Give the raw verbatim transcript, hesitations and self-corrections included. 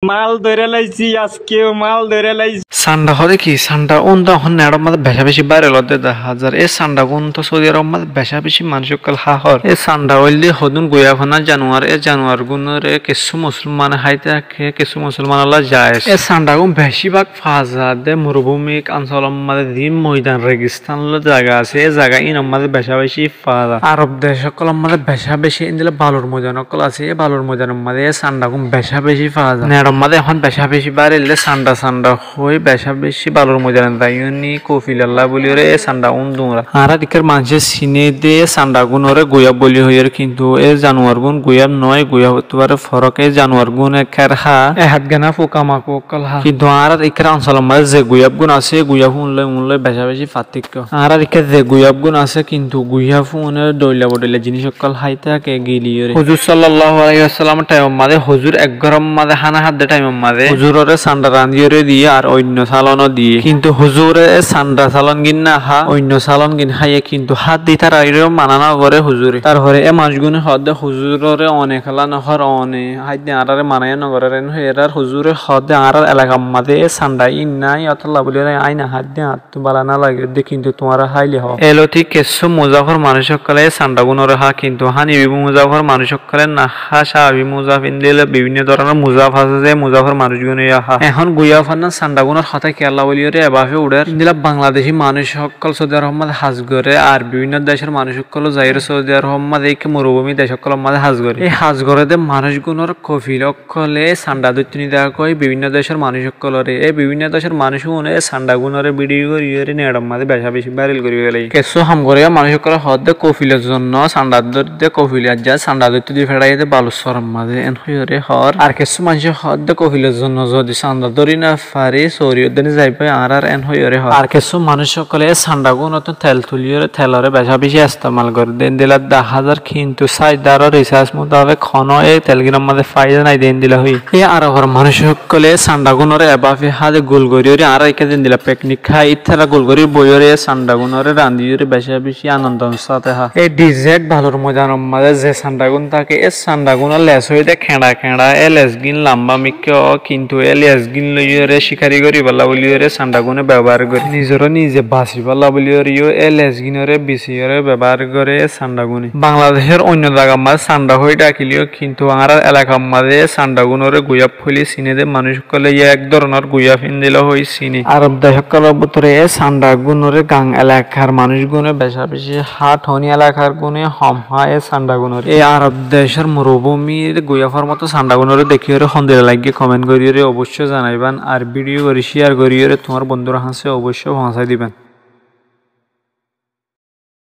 Mál dóri laizí, aijja mál dóri laizí. Sanda hoóde ki? Sanda ún de ehón neçor mazé becá-becí báirel ódde dahá zar. E sandagún to Saudi Arobor mazé becá-becí manúic ókkol há hoór. E sanda óilde hodún guiyá fúna januar, e januargúnore kessú musolmane hái táke, kessú musolmanolla jaiyes. E sandagún becí bák faa za de morubúmi onsolor mazé, ziín moidan, registan loi zaga asé, e zaga íinor mazé becá-becí faa za. Arob dec ókkolor mazé becá-becí endilla balur moidan ókkol asé, e balur moidanor mazé e sandagún becá-becí faa za. Neçor mazé ehón becá-becí báirel de sanda-sanda hoói becá-becí balur moidanot zaiyóre kofilalla bóliyoré e sandagún duñra. Añárar ikkár maincé siné de e sandagúnoré guiyaf bóli hoiyóre, kintu e januargún guiyaf noó, guiyaf ottu baré forók. E januargúne ker há, e hát gana fuka-maku ókkol há. Kintu añárar ikkár onsolor mazé ze guiyafgún asé, e guiyaf únloi, únloi becá-becí fattíkka. Añárar ikká ze guiyafgún asé, kintu guiyaf úne dhoilla bodhoilla jiníc ókkol hái táke giliyóre. Huzur sallallahu alaihi wasallamor thaimor mazé huzur ek góror mazé hána hádde thaimor mazé huzuroré sanda rañdíyoré diyé ar oinno sálonó diyé. Kintu huzure e sanda sálongin no há, oinno sálongin háiye, kintu hádde ítararé mana no goré huzure. Tarfore e manúicgúne hoódde huzuroré one kéla no hoór, one hádde añáráre mana no gorér, en hoiyóre ar huzure hoódde añárar elakar mazé e sanda íin nái, ótolla bóliyoré aññí no hádde añáttu bála no lage de, kintu tuáñra háile hoó. Elóti kessú muzafor manúic ókkole e sandagúnoré há, kintu hánibi muzafor manúic ókkole no há. Cáabi muzaf endilla bibínno dóronor muzaf asé, ze muzafor manúicgúne yó há. Ehón guiyaf ar sandagúnor hotá kiyólla bóliyoré ebáfe uçér. Endilla Bangladecí manúic ókkol Saudi Arobor mazé ham goré, ar bibínno decór manúic ókkol zaiyóre Saudi Arobor mazé, ikká morubúmi dec ókkolor mazé ham goré. E ham goré de manúicgúnor kofil ókkole sanda dóittu nizaga hoói bibínno decór manúic ókkoloré. E bibínno decór manúicgúne e sandagúnoré bídiyo goríyoré neçor mazé becá-becí báirel gorí félaiye. Kessú ham goróya manúic ókkole hoódde kofilor zonno sanda dóridde, kofil aijja sanda dóittu di feçáiye de balur soror mazé, en hoiyóre hoór. Ar kessú maincé hoódde kofilor zonno zodi sanda dóri no fari, sóori ódde ni zaibói añárar, en hoiyóre hoór. Ar kessú manúic ókkole e sandagúnottú tel tuliyóre teloré becá-becí estemal goré de endilla dahá zar, kintu sáidde aró risarc mutabek honó e telgínor mazé faida nái de endilla hoiyé. E Arobor manúic ókkole e sandagúnoré ebáfe há de gul goríyoré, añára ikká zendilla peknik hái, ítara gul gorí boiyóre e sandagúnoré rañdíyoré becá-becí anondor sáte há. E dezert balur moidanor mazé ze sandagún táke, e sandagúnor les óiye de keñça-keñça, e lesgín lamba mikká ó, kintu e lesgín loiyóre cíkari goríbolla bóliyoré sandagúne bebohár goré. Nizoré nize basibólla bóliyoré yó e lesgínoré bisiyóre bebohár goré e sandagúne. Bangladecór oinno zagar mazé sanda hoói dhakilé yó, kintu añárar elakar mazé e sandagúnoré guiyaf hoilé siné de manúic ókkole yó ek dóronor guiyaf endilla hoói siné. Arob dec ókkolor bútore e sandagúnoré gañ elakar manúicgúne becá-becí há, thoóni elakargúne hom há e sandagúnoré. E Arob decór morubúmir guiyafor moto sandagúnoré dekíyoré hondilla laiggé koment goríyoré oboicco zanaiban, ar bídiyo gorí cíyar goríyoré tuáñr bondúr hañsé oboicco foóñsai diban.